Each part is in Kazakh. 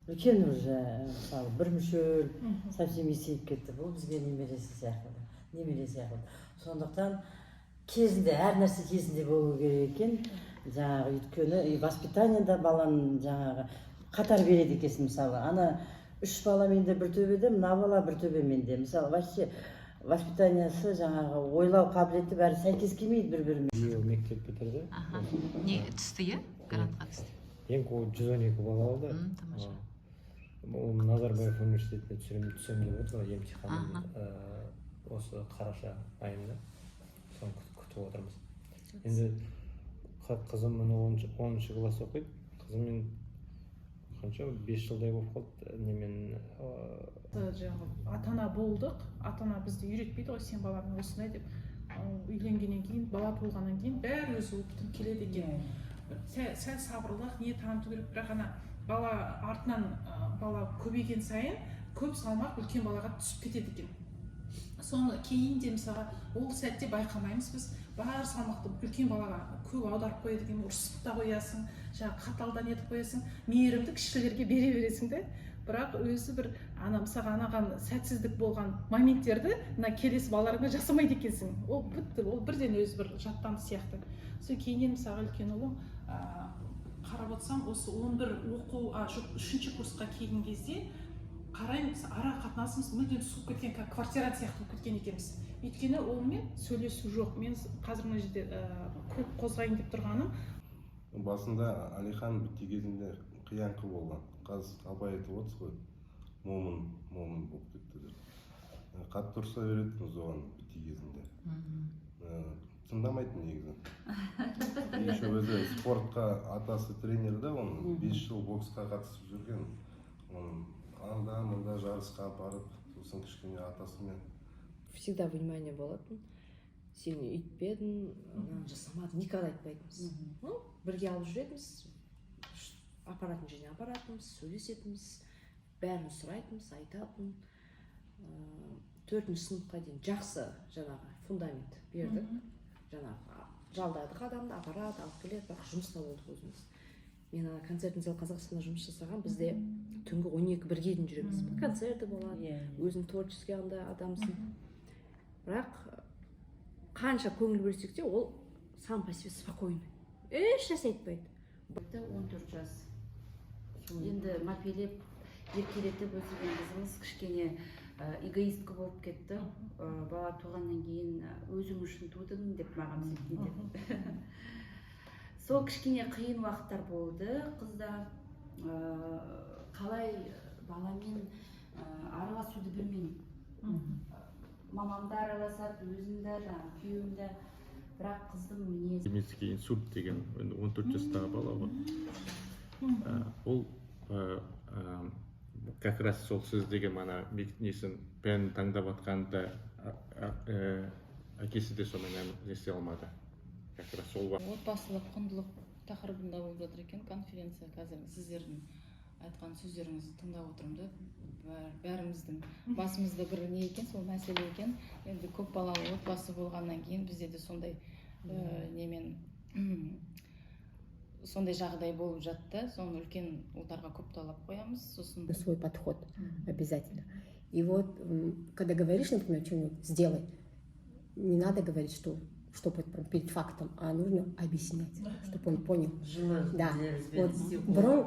Үлкен уже, мысалы, бір мүшел, совсем есейіп кетті. Бұл бізге немересі сияқты, немере сияқты. Сондықтан кезінде, әр нәрсе кезінде болу керек екен жаңағы. Өйткені и воспитание да баланың жаңағы қатар береді екенсің. Мысалы, ана үш бала менде бір төбеде, мына бала бір төбе менде. Мысалы, вообще воспитаниясы, жаңағы ойлау қабілеті, бәрі сәйкес келмейді бір бірімен. Биыл мектеп бітірді. Аха, не түсті, иә, грантқа түсті? Ең көбі 112 балл алды. Тамаша. Ол Назарбаев университетіне түсіремін, түсемін деп отыр емтиханын осы қараша айында. Соны күтіп отырмыз енді. Қызым міне 10-класс оқиды. Қызыммен қанша, 5 жылдай болып қалды немен. Жаңағы ата ана болдық, ата ана бізді үйретпейді ғой, сен балаң осындай деп. Ал үйленгеннен кейін, бала туылғаннан кейін бәрі өз опытын келеді екен. Сәл сабырлық не таныту керек, бірақ ана бала артынан, бала көбейген сайын көп салмақ үлкен балаға түсіп кетеді екен. Соны кейін де, мысалға, ол сәтте байқамаймыз біз, бар салмақты үлкен балаға көп аударып қояды екен. Ұрысып та қоясың, жаңағы қаталдан етіп қоясың, мейірімді кішілерге бере бересің да. Бірақ өзі бір ана, мысалға, анаған сәтсіздік болған моменттерді мына келесі балаларыңа жасамайды екенсің. Ол бітті, ол бірден өзі бір жаттанды сияқты. Содан кейіннен, мысалға, үлкен ұлым, қарап отырсам, осы 11 оқу, а жоқ, үшінші курсқа келген кезде қараймын, ара қатынасымыз мүлдем суып кеткен, как квартирант сияқты болып кеткен екенбіз. Өйткені онымен сөйлесу жоқ. Мен қазір мына жерде көп қозғайын деп тұрғаным Басында Әлихан бітті кезінде қиянқы болған. Қазір апай айтып отырсыз ғой, момын момын болып кетті деп. Қатты ұрыса беретінбіз оған бітті кезінде. Тыңдамайтын негізі. И еще өзі спортқа, атасы тренер да, оның 5 жыл боксқа қатысып жүрген. Оның анда мында жарысқа апарып, сосын кішкене атасымен. Всегда внимание болатын. Сен өйтпедің, мынаны жасамадың, никогда айтпайтынбыз. Ну, бірге алып жүретінбіз, апаратын жеріне апаратынбыз, сөйлесетінбіз, бәрін сұрайтынбыз, айтатын. Төртінші сыныпқа дейін жақсы жаңағы фундамент бердік. Жаңағы жалдадық адамды, апарады, алып келеді, бірақ жұмыста болдық өзіміз. Мен ана концертный зал Қазақстанда жұмыс жасаған, бізде түнгі 12-1-ге дейін жүреміз, концерті болады. Өзің творческий анда адамсың, бірақ қанша көңіл бөлсек те, ол сам по себе спокойный, еш нәрсе айтпайды. 14 жас енді. Мәпелеп, еркелетіп өсірген қызымыз кішкене эгоистка болып кетті. Бала туғаннан кейін өзің үшін тудың деп маған сөйтіп нетеді. Сол кішкене қиын уақыттар болды қызда. Қалай баламен араласуды білмеймін. Мамам да араласады, өзім де, жаңағы күйеуім де, бірақ қыздың мінезі Немецкий инсульт деген, енді 14 жастағы бала ғой. Ол как раз сол сіз деген ана несін, пәнін таңдап жатқанда әкесі де сонымен не істей алмады как раз сол уақыт. Отбасылық құндылық тақырыбында болып жатыр екен конференция. Қазір сіздердің айтқан сөздеріңізді тыңдап отырмын да, бәріміздің басымызда бір не екен, сол мәселе екен. Енді көп балалы отбасы болғаннан кейін бізде де сондай немен сондай жағдай болып жатты. Соны үлкен ұлдарға көп талап қоямыз сосын. Свой подход обязательно. И вот, когда говоришь, например, что-нибудь сделай, не надо говорить, что перед фактом, а нужно объяснять, чтобы он понял. Жылы Да. лебізбен Вот істеу. Бұрын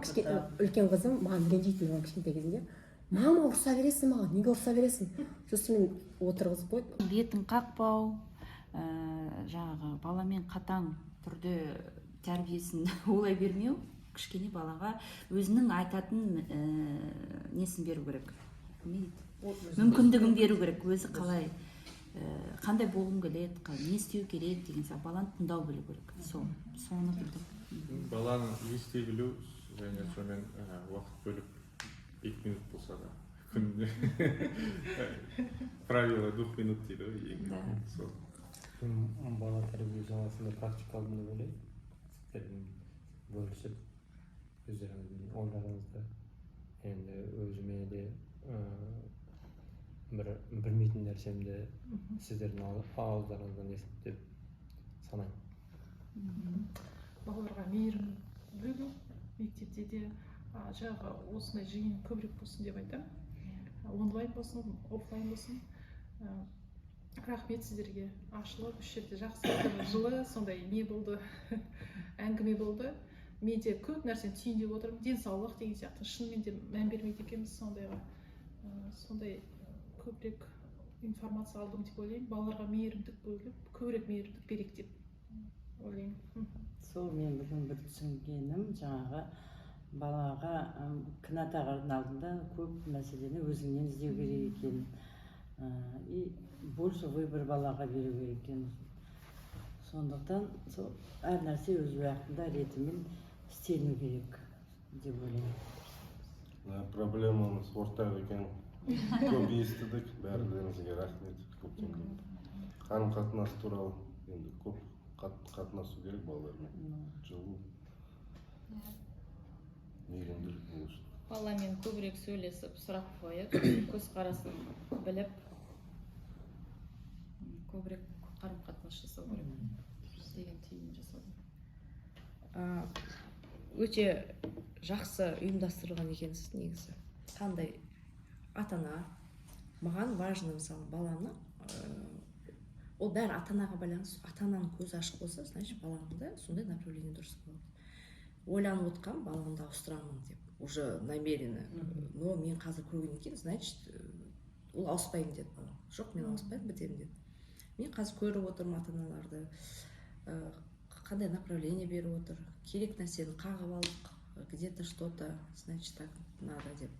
үлкен қызым маған ренжитін. Оған кішкентай кезінде: «Мама, ұрса бересің маған, неге ұрса бересің?» Сосын мен отырғызып қойып Бетін қақпау, жаңағы баламен қатаң түрде тәрбиесін олай бермеу, кішкене балаға өзінің айтатын несін беру керек, не дейді, мүмкіндігін беру керек. Өзі қалай, қандай болғым келеді, не істеу керек деген сияқты, баланы тыңдау білу керек. Сол, соны білдім. Баланы ести білу және сонымен уақыт бөліп, 5 минут болса да күніне, правило 2 минут дейді ғой ең сол. Мен бала тәрбие саласында практика алдым деп ойлаймын. Сіздермен бөлісіп, өздеріңіздің ойларыңызды, енді өзіме де бір білмейтін нәрсемді сіздердің ауыздарыңыздан естіп деп санаймын. Балаларға мейірім бөлу мектепте де. Жаңағы осындай жиын көбірек болсын деп айтамын, онлайн болсын, офлайн болсын. Рахмет сіздерге, ашылып, осы жерде жақсы бір жылы сондай не болды, әңгіме болды. Мен де көп нәрсені түйіндеп отырмын, денсаулық деген сияқты, шынымен де мән бермейді екенбіз сондайға. Сондай көбірек информация алдым деп ойлаймын. Балаларға мейірімдік бөліп, көбірек мейірімдік берейік деп ойлаймын. Сол мен бүгін бір түсінгенім, жаңағы балаға кінә тағардың алдында көп мәселені өзіңнен іздеу керек екен и больше выбор балаға беру керек екен. Сондықтан сол әр нәрсе өз уақытында, ретімен істеліну керек деп ойлаймын. Да, проблемамыз ортақ екен, көп естідік. Бәрілеріңізге рахмет көптен көп. Қарым қатынас туралы енді көп қатынасу керек балалармен, жылу, мейірімділік болу үшін. Баламен көбірек сөйлесіп, сұрақ қойып, көзқарасын біліп, көбірек қарым қатынас жасау керек деген түйін жасадым. Өте жақсы ұйымдастырылған екенсіз негізі. Қандай ата ана маған важно, мысалы, баланы ол бәрі ата анаға байланысты. Ата ананың көзі ашық болса, значит, баланың да сондай направление дұрыс болады. Ойланып отқанмын, баламды ауыстырамын деп уже намеренно, но мен қазір көргеннен кейін, значит, ол ауыспаймын деді балам. Жоқ, мен ауыспаймын, бітемін деді. Мен қазір көріп отырмын ата аналарды, қандай направление беріп отыр, керек нәрсені қағып алдық, где то что то значит, так надо деп.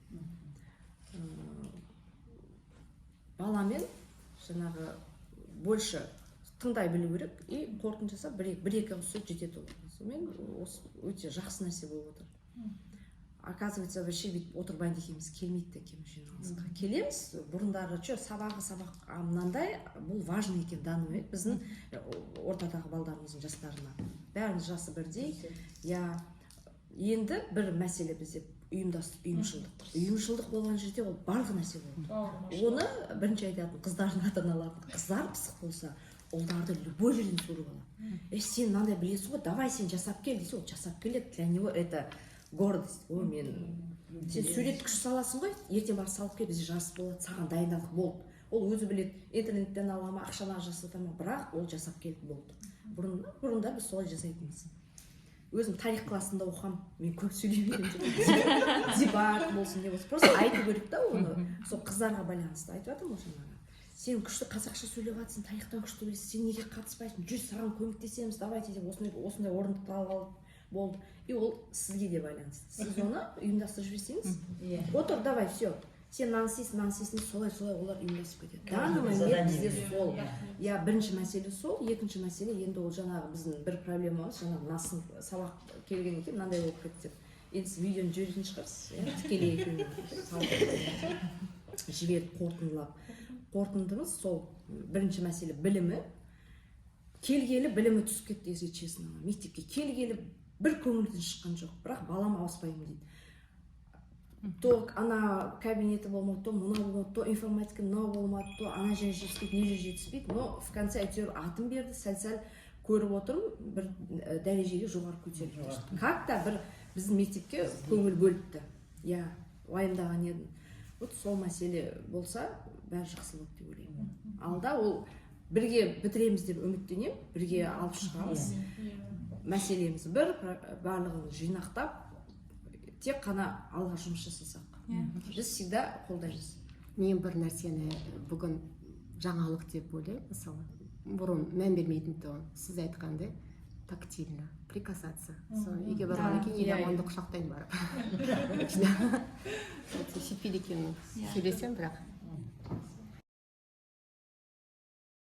Баламен жаңағы больше тыңдай білу керек и қорытынды жасап, бір екі ауыз сөз жетеді ол. Сонымен осы өте жақсы нәрсе болып отыр. Оказывается, вообще бүйтіп отырмайды екенбіз, келмейді де екенбіз жиналысқа. Келеміз бұрындары, че сабағы сабақ, а мынандай бұл важный екен данный момент біздің ортадағы балдарымыздың жастарына, бәрінің жасы бірдей, иә. Енді бір мәселе бізде ұйымшылдық. Ұйымшылдық болған жерде ол барлық нәрсе болады. Оны бірінші айтатын қыздардың ата аналардың, қыздар пысық болса, ұлдарды любой жерден суырып алады. Е, сен мынандай білесің ғой, давай сен жасап кел десе, ол жасап келеді. Для него это гордость: ой, мен, сен сурет күшті саласың ғой, ертең барып салып кел, бізде жарыс болады, саған дайындалдық болды. Ол өзі біледі, интернеттен ала ма, ақшаны ажырата ма, бірақ ол жасап келді, болды. Бұрында біз солай жасайтынбыз. Өзім тарих классында оқығанмын, мен көп сөйлемеймін деп, дебат болсын, не болсын, просто айту керек та оны. Сол қыздарға байланысты айтып жатырмын ғой. Жаңағы сен күшті қазақша сөйлеп жатырсың, тарихтан күшті білесің, сен неге қатыспайсың, жүр, саған көмектесеміз, давайте деп, осындай осындай орындықты алып алып болды. И ол сізге де байланысты, сіз оны ұйымдастырып жіберсеңіз, отыр, давай, все, сен мынаны істейсің, мынаны істейсің, солай солай олар ұйымдасып кетеді. Данный момент бізде сол, иә, бірінші мәселе сол. Екінші мәселе енді ол жаңағы біздің бір проблемамыз, жаңағы мына сабақ келгеннен кейін мынандай болып кетті деп. Енді сіз видеоны жіберетін шығарсыз, иә, тікелей эфирмен салып жіберіп, қорытындылап. Қорытындымыз сол: бірінші мәселе білімі. Келгелі білімі түсіп кетті, если честно. Мектепке келгелі бір көңілден шыққан жоқ, бірақ балам ауыспаймын дейді. То ана кабинеті болмады, то мынау болмады, то информатика мынау болмады, то ана жер жетіспейді, мына жер жетіспейді. Но в конце әйтеуір атын берді, сәл сәл көріп отырмын, бір дәрежеге жоғары көтерілді. Как то бір біздің мектепке көңіл бөліпті, иә, уайымдаған едім. Вот сол мәселе болса, бәрі жақсы болады деп ойлаймын. Алда ол бірге бітіреміз деп үміттенемін, бірге алып шығамыз. Мәселеміз бір, барлығын жинақтап, тек қана алға жұмыс жасасақ, біз всегда қолдаймыз. Мен бір нәрсені бүгін жаңалық деп ойлаймын. Мысалы, бұрын мән бермейтін тұғын, сіз айтқандай, тактильно прикасаться. Соны үйге барғаннан кейін еламанды құшақтаймын барып. Сөйтпейді екенмін, сөйлесем, бірақ.